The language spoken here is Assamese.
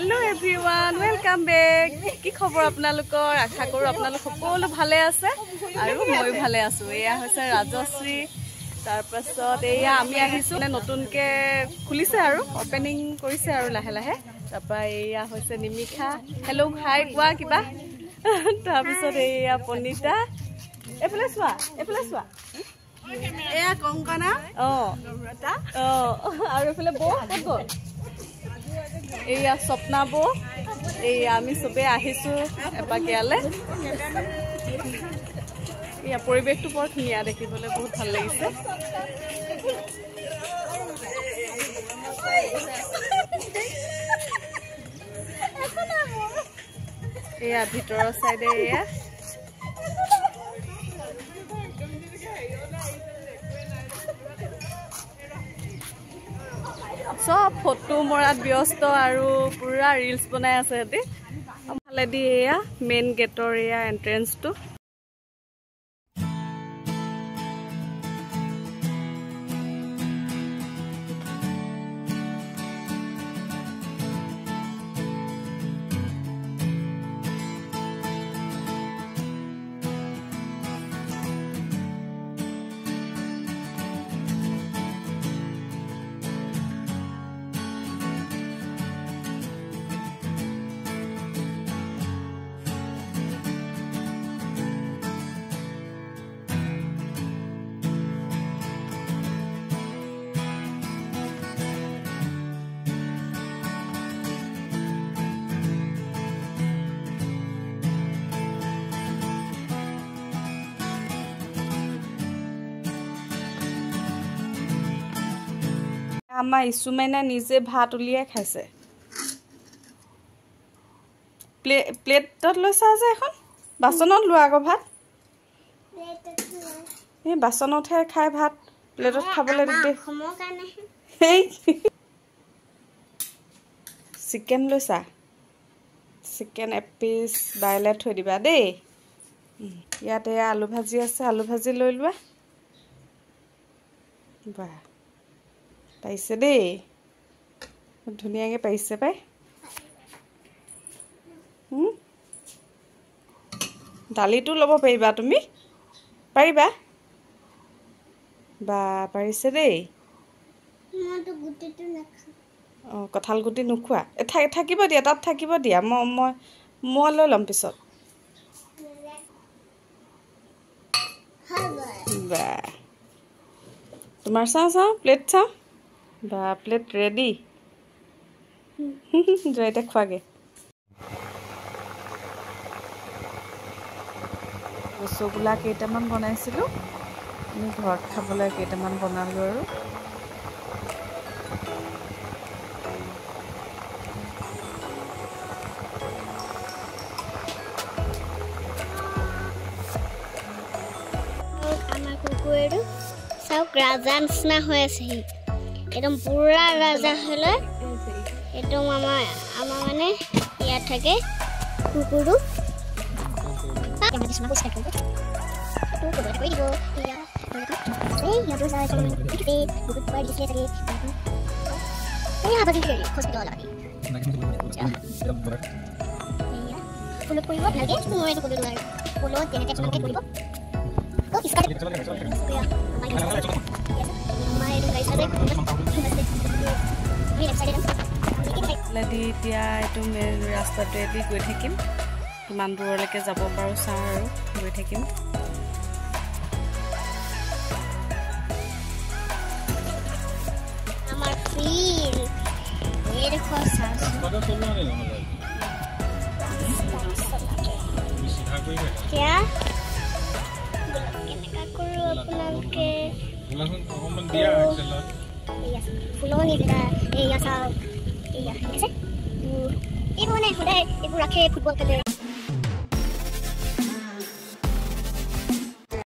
Hello' everyone, welcome back. কি খবৰ আপোনালোকৰ? আশা কৰোঁ আপোনালোক সকলো ভালে আছে আৰু ময়ো ভালে আছোঁ। এয়া হৈছে ৰাজশ্ৰী। তাৰপাছত এয়া আমি আহিছোঁ, মানে নতুনকৈ খুলিছে আৰু অ'পেনিং কৰিছে আৰু লাহে লাহে। তাৰপৰা এয়া হৈছে নিমিষা। হেল্ল', হাই কোৱা কিবা। তাৰপিছত এয়া পনীতা। এইফালে চোৱা, এইফালে চোৱা। এয়া কংকনা। অঁ অঁ আৰু এইফালে বৌ ক'ত গ'ল? এইয়া স্বপ্না বৌ। এইয়া আমি চবেই আহিছোঁ এপাক ইয়ালৈ। এয়া পৰিৱেশটো বৰ ধুনীয়া, দেখিবলৈ বহুত ভাল লাগিছে। এয়া ভিতৰৰ চাইডে এয়া চব ফটো মৰাত ব্যস্ত আৰু পুৰা ৰিলচ বনাই আছে সিহঁতি। ফালেদি এয়া মেইন গেটৰ এয়া এণ্ট্ৰেঞ্চটো। আমাৰ ইছুমেনে নিজে ভাত উলিয়াই খাইছে। প্লেটত লৈছা যে এখন, বাচনত লোৱা আকৌ ভাত। এই বাচনতহে খাই ভাত, প্লেটত খাবলৈ দিগদাৰ। চিকেন লৈছা? চিকেন এপিচ বাইলে থৈ দিবা দেই। ইয়াত এয়া আলু ভাজি আছে, আলু ভাজি লৈ লোৱা। বাহ, পাৰিছে দেই, ধুনীয়াকৈ পাৰিছে পাই। দালিটো ল'ব পাৰিবা তুমি? পাৰিবা? বা পাৰিছে দেই। অঁ, কঁঠাল গুটি নোখোৱা? থাকিব দিয়া, তাত থাকিব দিয়া। মই মই মই লৈ ল'ম পিছত। বা তোমাৰ চাওঁ চাওঁ প্লেট চাওঁ। বা প্লেট ৰেডি। যোৱা এতিয়া খোৱাগে। ৰসগোল্লা কেইটামান বনাইছিলোঁ, আমি ঘৰত খাবলৈ কেইটামান বনালোঁ আৰু। আমাৰ কুকুৰটো চাওক, ৰাজা নিচিনা হৈ আছেহি, একদম পুৰা ৰাজা হ'লে একদম। আমাৰ আমাৰ মানে ইয়াত থাকে কুকুৰটো। ফুলত কৰিব ভালকে, মই এইটো কৰিলোঁ আৰু ফুলত যেনেকৈ আপোনালোকে কৰিব। ফালেদি এতিয়া এইটো মেইন ৰাস্তাটোৱেদি গৈ থাকিম, কিমান দূৰলৈকে যাব পাৰোঁ চাওঁ আৰু গৈ থাকিম। আমাৰ ফিল্ড এইডোখৰ এতিয়া কেনেকুৱা কৰোঁ আপোনালোকে। ফুলনি এইয়া চাওক, এইয়া দেখিছে, এইবোৰ মানে সদায় এইবোৰ ৰাখে ফুটবল খেলে।